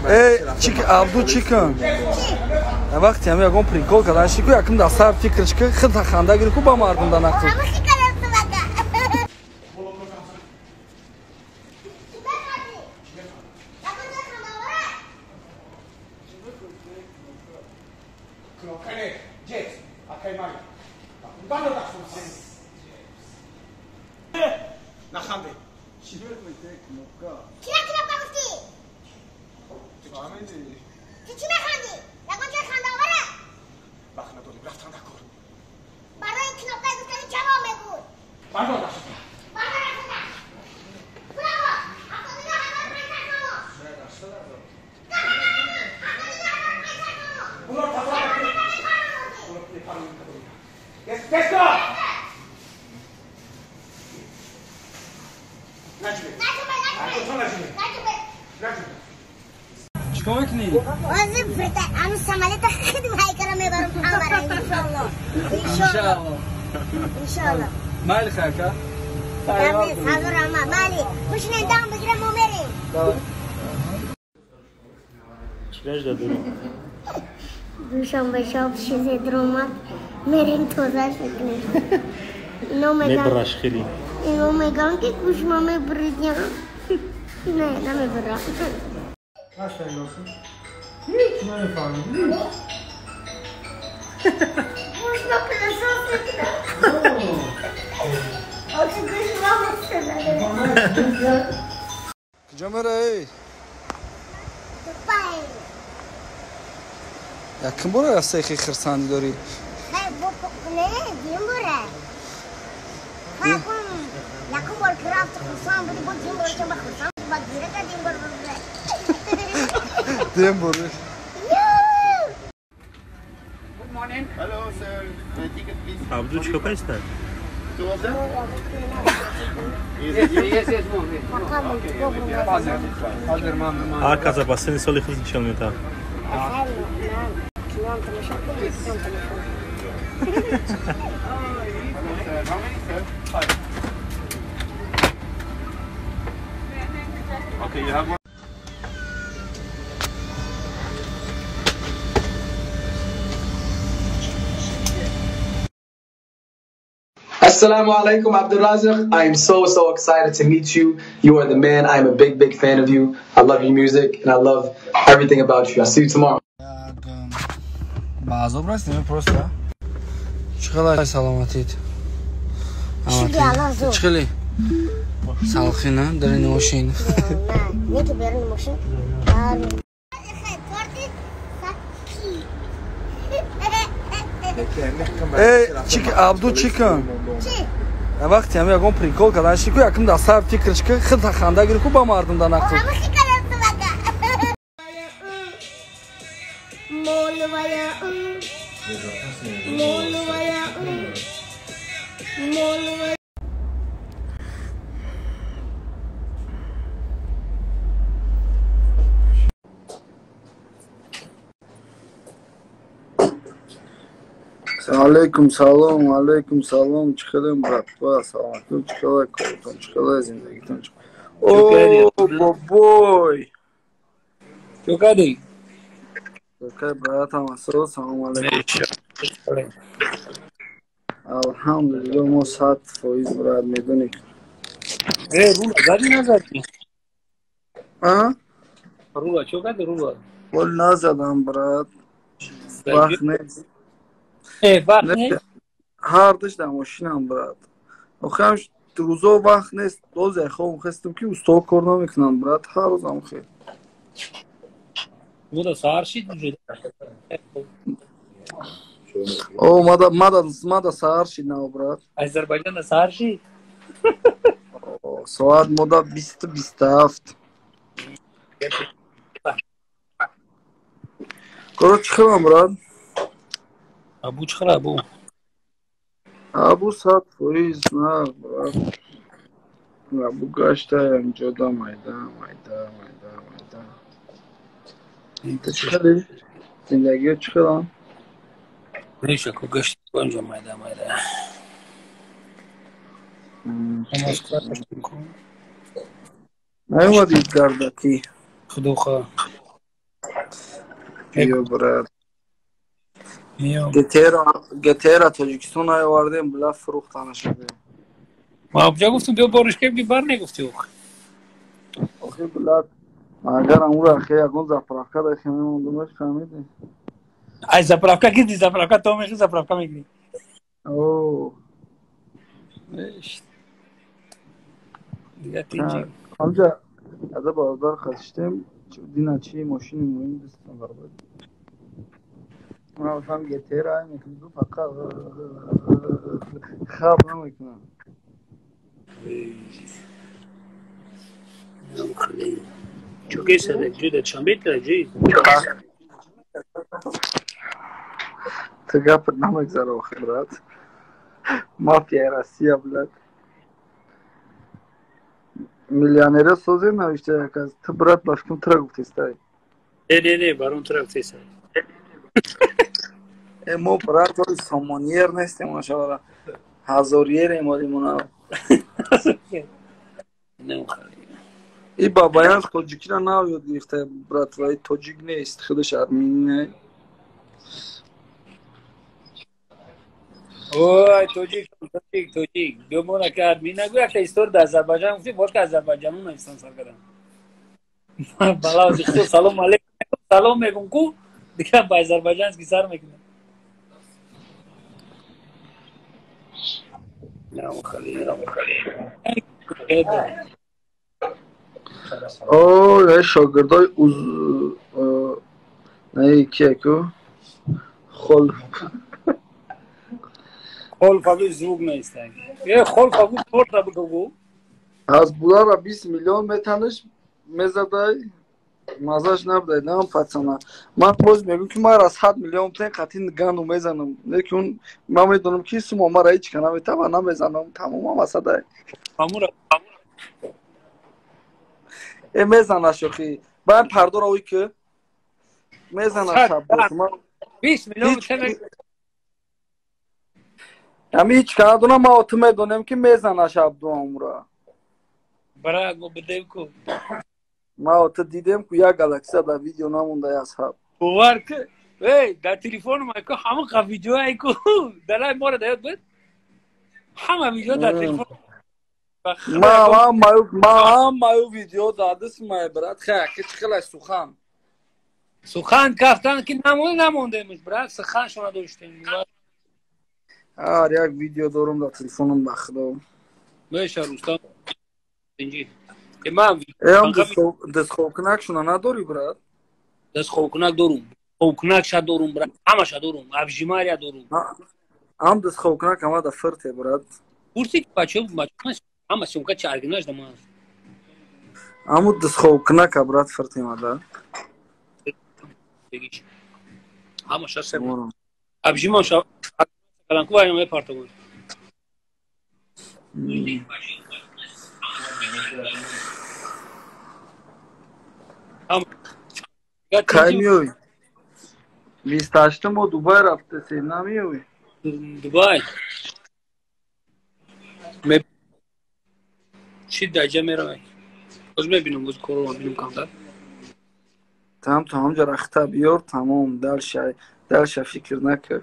Эй, чик Абду чикан. Вақти ҳам ягон прикол кардан шику якум дар сар фикр чика хид ханда гири ку ба мардум да нақл. Чикор мекунӣ? Ам самолета хид ҳайкара мебарам ҳамара иншоалло. Иншоалло. Иншоалло. Майли хайка? Ҳазор раҳмат. Майли. Бишинем дам бигирем мо мерем. Душанбе шаб чизе даромад мерем тозаш мекунем. Ино меган. Мебараш хеле. Ино меган ки гӯшма мебурид. Не, намебарам. Ҳеҷ намефаҳмем. Гӯшма пилосос мекунам. Охи гӯшма мекунам. Куҷо мераӣ? Дубай. Якум бора рафтаи хеле хирсандӣ дорӣ? Не, дуюм бора. Якум бор ки рафти хурсанд будӣ, бо дуюм бор чун ба хурсанд ба гира кардим бор буда. Дуюм бор. Good morning. Hello, sir. My ticket, please. Абду чикор кардиста? Two of them? Yes, yes, yes. Ҳар каса ба синни соли худ нишон медиҳад. How many, sir? Five. Okay, you have one. Assalamu alaikum, Abdulrazzaq. I am so excited to meet you. You are the man. I am a big fan of you. I love your music and I love everything about you. I'll see you tomorrow. Ба азоб расидем просто. Чӣ хеле саломатит? Чӣ хеле? Салхина дарини мошин. Не, не ки беруни мошин. Эй, чик Абду чикан. Вақти ҳам ягон прикол кардан шику якум дар сар фикр чика хид ханда гири ку ба мардум да нақл. Алейкум салом, алейкум салом. Чӣ хелем, братва? Саломатон чӣ хеле, коротон чӣ хеле, зиндагитон чӣ? О, бобой! Чӣ кардӣ? Окей, братам, ассалому алейкум. Алҳамдулилло, мо 100% брат, медонӣ. Э, рула задӣ назадӣ? А? Рула чӣ кардӣ, рула? Вол назадам, брат. Вақт нест. Вақт нест? Ҳар душ дар мошинам, брат. Охирам рӯзо вақт нест. Боз яхом хестам ки усто кор намекунам, брат. Ҳар рӯзам хел. Буда саҳар шид уже. О, мада саҳар шид нав, брат. Азербайҷана саҳар шид? Соат мода 20:27. Коро чӣ хелам, брат? Абу чӣ хела, абу? Абу 100% на, брат. Абу гаштаям ҷода майда, майда, майда, майда. Ту чӣ хели? Зиндагиё чӣ хелам? Неша, ку гаштаям ҷо майда, майда. Москва гаштем ку. Наёмадӣ гардакӣ? Худо хоҳ. Биё, брат. Миём. ГТР-а Тоҷикистон наёвардем, била фурӯхтанашаде. Ма куҷа гуфтум, биё бориш кеб, бар негуфтӣ охи. Охи, блядь, агар амуро ахи ягон заправка дахи мемондумаш, фаҳмидӣ? Ай заправка киди, заправка то мехи заправка мекунӣ. О. Дига тинҷи. Ҳамҷа аза бародар хасиштем, дина чи мошини муҳим дастам барбад. Ман гуфтам ГТР ай мекунӣ, фақат хаб намекунам. Чӯкесаде, ҷуда чамбета ҷи. Ту гапат намегзара охи, брат. Мафияи Россия, блядь. Миллионера созем навишта як аз. Ту, брат, ба фикрам тура гуфтестай. Не, не, не, барон тура гуфтестай. Э, мо, брат, оли сомониер нестем, машалла. Ҳазориерем оли мона. И бабаян тоҷикиро нав ёд гирифта, брат, вай тоҷик нест, худаш армини. Ой, тоҷик, тоҷик, тоҷик. Биё ки армин нагӯ, якта истори дар Азарбайҷан гуфтӣ, бор ки Азарбайҷану навистан сар кардам. Бала салом алейкум, салом мегум ку, дигар ба азарбайҷански сар мекунам. Ой, шогирдои уз не кие ку? Хол Холфави звук нест. Е холфави порта бугу. Аз булара 20 миллион метаниш мезадай, мазаш набудай, нам пацана. Ман боз мегӯм ки ман аз 100 миллион тен қатъи гану мезанам. Лекин ман медонам ки сумо мара ҳеҷ ка наметава, намезанам, тамомам асадай. Амура Э мезана шохи. Баъд пардора ой ки мезана шаб. 20 миллион тен. Ами ҳеҷ ка надонам, ман ту медонем ки мезана шаб амура. Брат, мо бидем ку. Ма ту дидем ку як галаксия дар видео намонда аз ҳаб. Бовар ки, эй, дар телефонам ай ку ҳама қа видео ай ку, дар мора даёд буд. Ҳама видео дар телефон. Ма ма маю видео дадис май, брат, хай ки чӣ хелай сухан. Сухан кафтан ки намонда намондемш, брат, сухан шона доштем. Ҳар як видео дорум дар телефонам, ба худо. Меша Рустам. Инҷи. Ман Эм дастхобкунак шуна надорӣ, брат? Дастхобкунак дорум. Хобкунак ша дорум, брат. Ҳамаша дорум. Абжимария дорум. Ам дастхобкунак ама да фирте, брат. Пурси ки бачо, бачо ҳама сумка чи оригиналш да ман. Аму дастхобкунака, брат, фирте ма да. Ҳамаша се. Абжимон ша каланку вай мепартогон. Кай миёй? 28 мо Дубай рафтасе, намиёй? Дубай. Чӣ даҷа меравай? Боз мебинам, боз корро мебинам камтар. Там ту ҳамҷа рахта биёр, тамом, дальше, дальше фикр накар.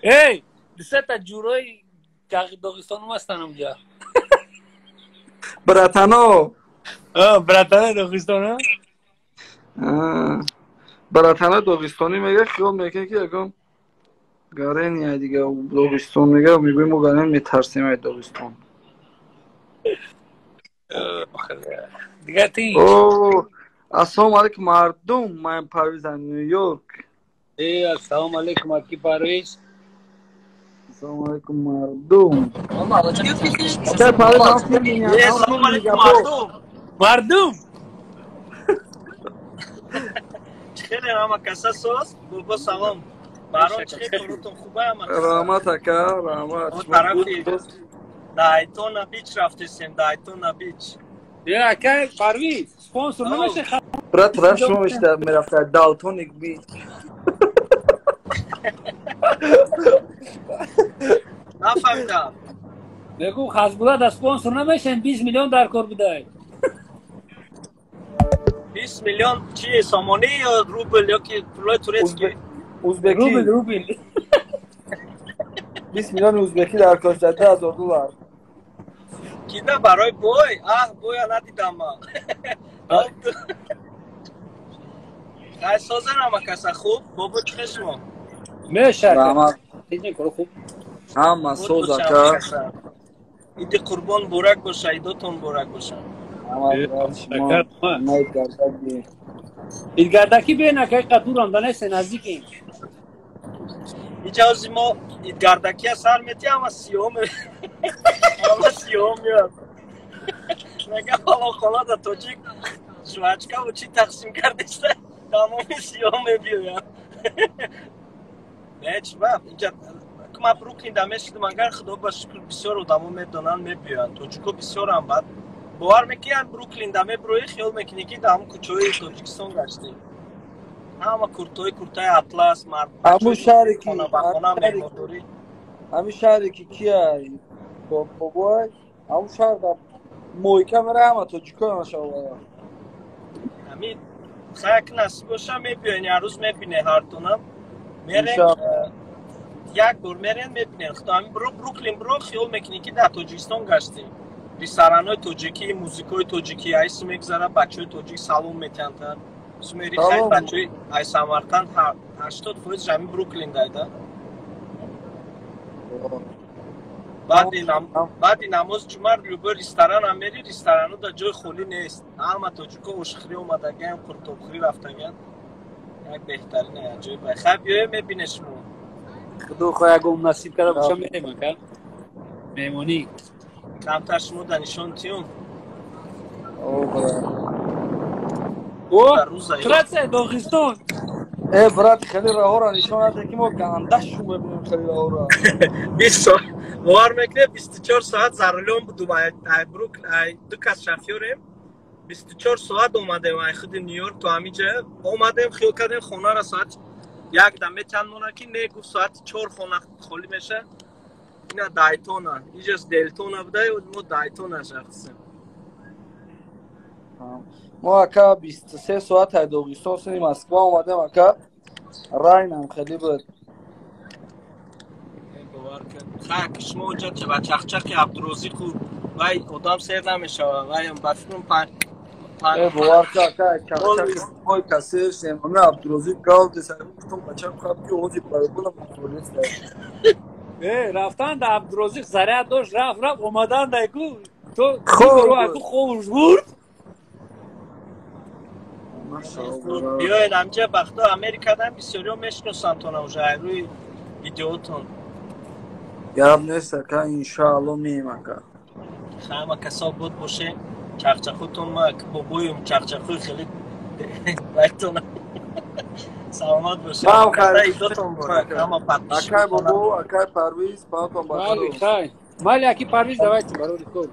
Эй, дусета ҷурои Доғистон ҳастан онҷа. Братано. Братано Доғистон, а? Братано Доғистонӣ мега, хиёл мекунад ки ягон гарени ай дига Доғистон мега, мегӯем мо гарен метарсем ай Доғистон. Дига ти. О, ассалому алайкум мардум, ман Парвиз аз Нью-Йорк. Э, ассалому алайкум аки Парвиз. Ассалому алайкум мардум. Ассалому алайкум мардум. Мардум. Хеле ҳама каса соз, бобо салом. Барон чӣ коротон хубе ҳама? Раҳмат ака, раҳмат. Тарафи Дайтона Бич рафтесем, Дайтона Бич. Я ака Парвиз, спонсор намеше. Брат, тараф шумо мерафта Далтоник Бич. Нафаҳмидам. Мегӯм Хазбулла да спонсор намешавем, 20 миллион дар кор будай. 20 миллион чи, сомонӣ ё рубл ё ки пулои турецкий? Узбекӣ. Рубл, рубл. 20 миллиони узбекӣ дар кор, $10,000. Кида барои бой? Аҳ, боя надидам ман. Хай, созен ама каса хуб, бобо, чӣ шумо? Мешак. Раҳмат. Кор хуб. Ҳама соз, ака. Иди Қурбон муборак боша, идотон муборак боша. Идгардакӣ бен, акай, қадурам да нест, наздикем. Иҷози мо идгардакия сар мети, ама сиём, ама сиём меяд. Мега фалонхона да тоҷик жвачкаву чӣ тақсим кардеста, тамоми сиём мебиёяд. Не, чиба инҷа ма Бруклин да мешидам, агар худо ба шукр, бисёр одамо медонанд, мебиёянд. Тоҷико бисёрам. Баъд бовар мекунӣ, Бруклин да меброӣ, хиёл мекунӣ, ки дар ҳамн кӯчаҳои Тоҷикистон гаштӣ. Ҳама куртои, куртаи атлас, мард. Ҳамун шаҳре ки ба хона меҳмондорӣ. Ҳамин шаҳре ки кия бобоай, ҳамун шаҳр дар мойка мера, ҳама тоҷико машаалло. Ҳамин хаяк насиб боша, мебиёен, як рӯз мебине ҳартонам. Мерем, як бор мерем, мебинем. Худо, ҳамин бро, Бруклин бро, хиёл мекунӣ, ки дар Тоҷикистон гаштем. Ресторанҳои тоҷикӣ, музикаҳои тоҷикӣ айси мегузара, бачаҳои тоҷик салом метиҳанд. Сумери хай, бачаҳои ай Самарқанд 80% ҳамин Бруклин дайда. Баъди намози ҷумъа любой ресторанам мери, ресторану дар ҷои холӣ нест. Ҳама тоҷико ошхӯрӣ омадагиан, қуртобхӯрӣ рафтагиан. Як беҳтарин ҷои бай. Хай, биёе, мебине шумо. Худо хоҳ, ягон насиб карда боша, мерем, ака, меҳмонӣ. Камтар шумо да нишон тиём. О, Турция, Доғистон. Э, брат, хеле раҳора нишон наде, ки мо ганда шу мебинем хеле раҳора. 20 соат, бовар мекунед, 24 соат за рулём будум. Ай Брук, ай ду кас шофёрем, 24 соат омадем ай худи Нью-Йорк то ҳамиҷа омадем. Хиёл кардем, хонара соат 1 да метиҳанд мона, ки не, гуфт, соати 4 хона холӣ меша. Ина Дайтона, иҷас Делтона буда, мо Дайтона шахсем. Мо, ака, 23 соат ай Доғистон сини Москва омадем, ака, райнам хеле буд. Хак, шумо оҷа ба чахчахи Абдурозиқу вай одам сер намешавад. Вай ба фикрам Э, бовар ка, ака, чахчахи ой касе шемона Абдурозиқ гав деса, гуфтам, бачам хаб ки ози баробарам туалет. Э, рафтан да Абдурозиқ заряд дошт, рафт, рафт, омадан да ку то Хоб. Хобуш бурд. Биёед амҷа, бахто Америкадан бисёриҳо мешиносанд тона уже ай рӯи видеотон. Гап нест, ака, иншаалло меем, ака. Ҳама касо буд боше, чахчахутон ма бобоюм чахчахуи хеле байтона. Саломат боше. Мам хайр. Идотон муборак, ҳама подписчик. Акай бобо, акай Парвиз, паотон Майли, бахайр. хай. Майли, аки Парвиз, давайте, барори кор.